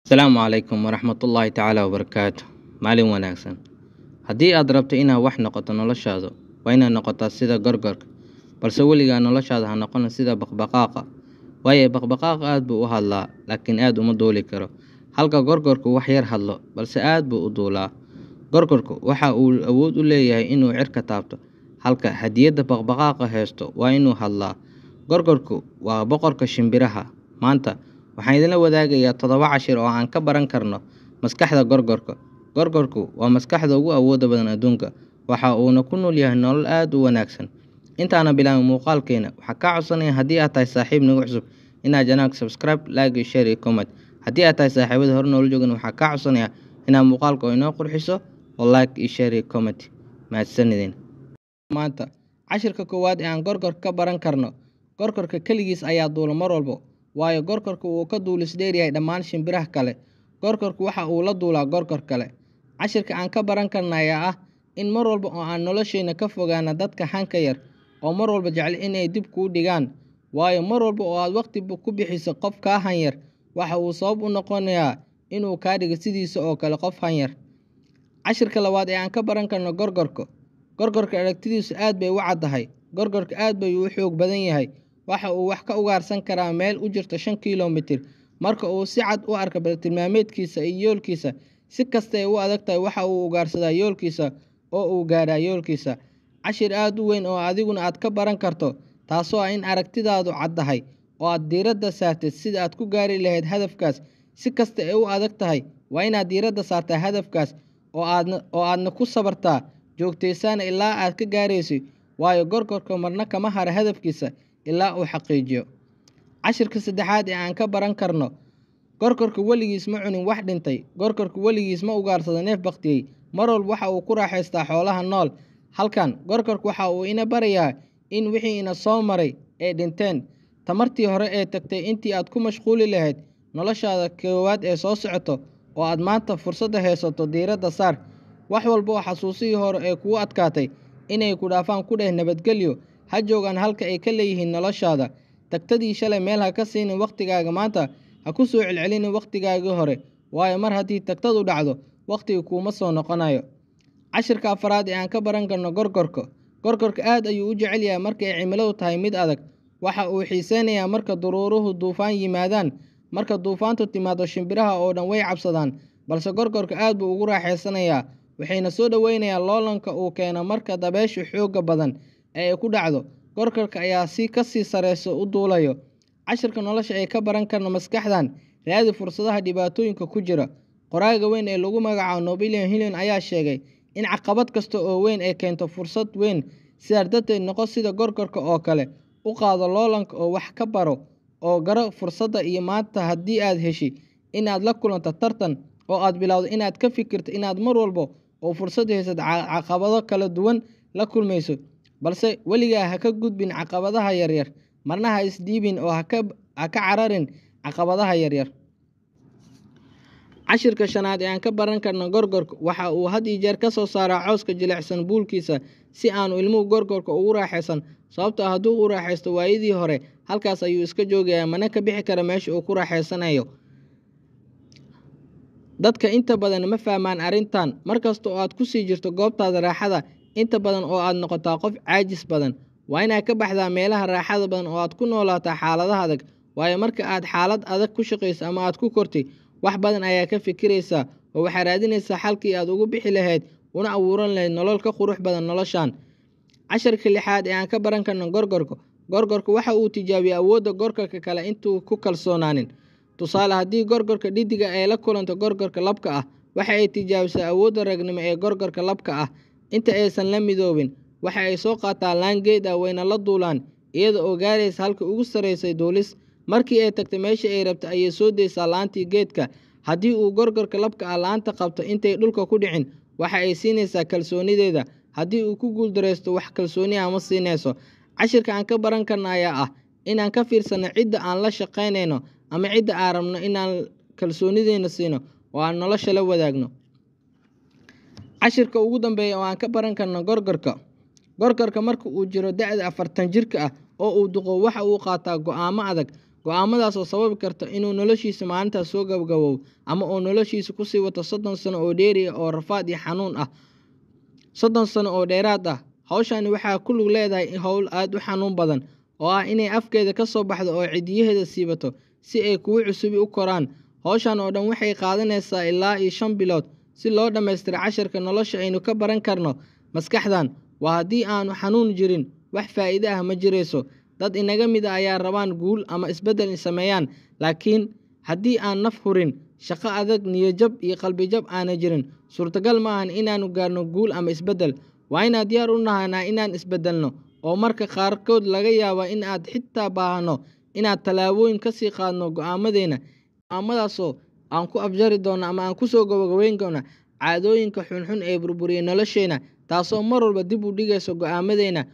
Asalaamu calaykum waraxmatullaahi tacaala wabarakaatu. Maalin wanaagsan. Haddii aad rabto inaad wax noqoto noloshaadu, waa inaad noqotaa sida gorgorka, balse weligaa noloshaada ha noqon sida baqbaqaaqa. Waayo, baqbaqaaqa aad buu u hadlaa, laakiin aad uma duuli karo, halka gorgorku wax yar hadlo, balse aad buu u duulaa. Gorgorku waxa uu awood u leeyahay inuu cirka taabto, halka hadiyadda baqbaqaaqa haysto waa inuu hadlaa. Gorgorku waa boqorka shimbiraha. Maanta waxaan idinla wadaagayaa 7 cashir oo aan ka baran karno maskaxda gorgorka. Gorgorku waa maskaxda ugu awoodda badan adduunka, waxa uuna ku nool yahay nolol aad u wanaagsan. Intaana bilaabin muuqaalkeena, waxaan kaa codsanaya, haddii aad tahay saaxiib nagu cusub, inaad channelka subscribe, like iyo share iyo comment. Haddii aad tahay saaxiibada hore noola joogan, waxaan kaa codsanayaa inaad muuqaalka oo inoo qurxiso oo like iyo share iyo comment. Mahadsanidin. Maanta cashirka koowaad ee aan gorgorka ka baran karno: gorgorka keligiis ayaa duula mar walba, waayo gorgorka wuu ka duulis dheeryahay dhammaan shimbiraha kale. Gorgorku waxa uu la duulaa gorgor kale. Cashirka aan ka baran karna ayaa ah in mar walba oo aan nolosheena ka fogaana dadka hanka yar oo mar walba jecel inay dib kuu dhigaan, waayo mar walba oo aad waqti ku bixiso qof kaa han yar, waxa uu sabab u noqonayaa inuu kaa dhigo sidiisa oo kale qof han yar. Cashirka labaad ee aan ka baran karno gorgorka: gorgorka aragtidiisu aad bay u caddahay. Gorgorka aad bay u xoog badan yahay. Waxa uu wax ka ugaarsan karaa meel u jirta 5 kilomitir. Marka uu si cad u arko bartilmaameedkiisa iyo yoolkiisa, si kasta ay u adag tahay, waxa uu ugaarsadaa yoolkiisa oo uu gaadhaa yoolkiisa. Cashir aad u weyn oo adiguna aad ka baran karto, taasoo ah in aragtidaadu caddahay oo aad diiradda saartid sida aad ku gaari lahayd hadafkaas. Si kasta ay u adag tahay, waa inaad diiradda saartaa hadafkaas oo aadna ku sabartaa, joogtaysaana ilaa aad ka gaarayso, waayo gorgorka marna kama hara hadafkiisa ilaa uu xaqiijiyo. Cashirka saddexaad ee aan ka baran karno: gorgorka weligiis ma cunin wax dhintay. Gorgorka weligiis ma ugaarsado neef baktiyey. Mar walba waxa uu ku raaxaystaa xoolaha nool. Halkan gorgorka waxa uu ina barayaa in wixii ina soo maray ay dhinteen, tamartii hore ee tagtay. Intii aad ku mashquuli lahayd noloshaada koowaad ee soo socoto oo aad maanta fursadda haysato, diiradda saar. Wax walba oo xasuusihii hore ee kugu adkaatay inay ku dhaafaan, ku dheh nabadgelyo, ha joogaan halka ay ka leeyihiin noloshaada. Tagtadii shalay meel ha ka siinin wakhtigaaga maanta. Ha ku soo celcelinin wakhtigaagii hore, waayo mar haddii tagtadu dhacdo, wakhtiga kuuma soo noqonayo. Cashirka afaraad ee aan ka baran karno gorgorka: gorgorka aad ayuu u jecel yahay marka ay cimiladu tahay mid adag. Waxa uu xiiseynayaa marka duruuruhu duufaan yimaadaan. Marka duufaantu timaado, shimbiraha oo dhan way cabsadaan, balse gorgorka aad buu ugu raaxaysanayaa, waxayna soo dhoweynayaa loolanka uu keeno. Marka dabeyshu xoogga badan ee ay ku dhacdo, gorgorka ayaa si kasii sareyso u duulayo. Cashirka nolosha ee ka baran karno maskaxdan: raadi fursadaha dhibaatooyinka ku jira. Qoraaga weyn ee lagu magacaabo Napoleon Hill ayaa sheegay in caqabad kasta oo weyn ay keento fursad weyn. Sidaas darteed, noqo sida gorgorka oo kale, u qaado loolanka oo wax ka baro oo garo fursadda. Iyo maanta haddii aad heshi inaad la kulanto tartan oo aad bilowdo inaad ka fikirto inaad mar walba oo fursad haysad caqabado kala duwan la kulmayso, balse weligaa ha ka gudbin caqabadaha yaryar. Marna ha isdhiibin oo ha ka cararin caqabadaha yaryar. Cashirka shanaad ee aan ka baran karno gorgorka: waxa uu had iyo jeer ka soo saaraa cawska jilicsan buulkiisa si aanu ilmuhu gorgorka ugu raaxaysan, sababtoo ah hadduu u raaxaysto waayadii hore, halkaas ayuu iska joogayaa, mana ka bixi kara meesha uu ku raaxaysanayo. Dadka inta badan ma fahmaan arrintan. Markasta oo aad kusii jirto goobtaada raaxada inta badan oo aad noqotaa qof caajis badan, waa inaad ka baxdaa meelaha raaxada badan oo aad ku noolaataa xaaladaha adag, waayo marka aad xaalad adag ku shaqayso ama aad ku kortay, wax badan ayaa ka fikiraysaa oo waxaa raadinaysaa xalkii aad ugu bixi lahayd una abuuran lahayd nolol ka qurux badan noloshan. Casharka lixaad ee aan ka baran karno gorgorka: gorgorka waxa uu tijaabiya awoodda gorgorka kale intuu ku kalsoonaanin. Tusaale, haddii gorgorka dhidiga ay la kulanto gorgorka labka ah, waxa ay tijaabisaa awoodda ragnimo ee gorgorka labka ah inta aysan la midoobin. Waxa ay soo qaataa laan geed ah, wayna la duulaan iyada oo gaaraysa halka ugu sarreysay duulis. Markii ay tagto meesha ay rabta, ayay soo daysaa laantii geedka. Haddii uu gorgorka labka ah laanta qabto intay dhulka ku dhicin, waxa ay siinaysaa kalsoonideeda. Haddii uu ku guuldareysto, wax kalsooni ah ma siinayso. Cashirka aan ka baran karna ayaa ah inaan ka fiirsano cidda aan la shaqaynayno ama cidda aan rabno inaan kalsoonideena siino oo aan nolosha la wadaagno. Cashirka ugu dambeeya oo aan ka baran karno gorgorka: gorgorka marka uu jiro da'da 40 jirka ah oo uu duqo, waxa uu qaataa go'aamo adag. Go'aamadaas oo sababi karta inuu noloshiisa maalintaas soo gabagaboobo ama uu noloshiisa kusii wato 30 sano oo dheeri ah oo rafaad iyo xanuun ah, 30 sano oo dheeraad ah. Hawshani waxaa ku lug leedahay howl aad u xanuun badan oo ah inay afkeeda ka soo baxdo oo cidiyaheeda siibato si ay kuwo cusubi u koraan. Hawshan oo dhan waxay qaadanaysaa ilaa iyo 5 bilood si loo dhammaystiro. Casharka nolosha aynu ka baran karno maskaxdan waa haddii aanu xanuun jirin, wax faa'iido ah ma jirayso. Dad inaga mid ah ayaa rabaan guul ama isbeddel sameeyaan, laakiin haddii aan naf hurin, shaqo adag, niyadjab iyo qalbijab aana jirin, suurtagal ma ahan inaanu gaarno guul ama isbeddel. Waa inaan diyaar u nahanaa inaan isbeddelno, oo marka qaarkood laga yaaba in aad xitaa baahano inaad tallaabooyin kasii qaadno go'aamadeenna, go'aamadaasoo aan ku afjari doono ama aan kusoo gabagabeyn doono caadooyinka xunxun ee burburiyay nolosheena, taasoo mar walba dib u dhigayso go'aamadeenna.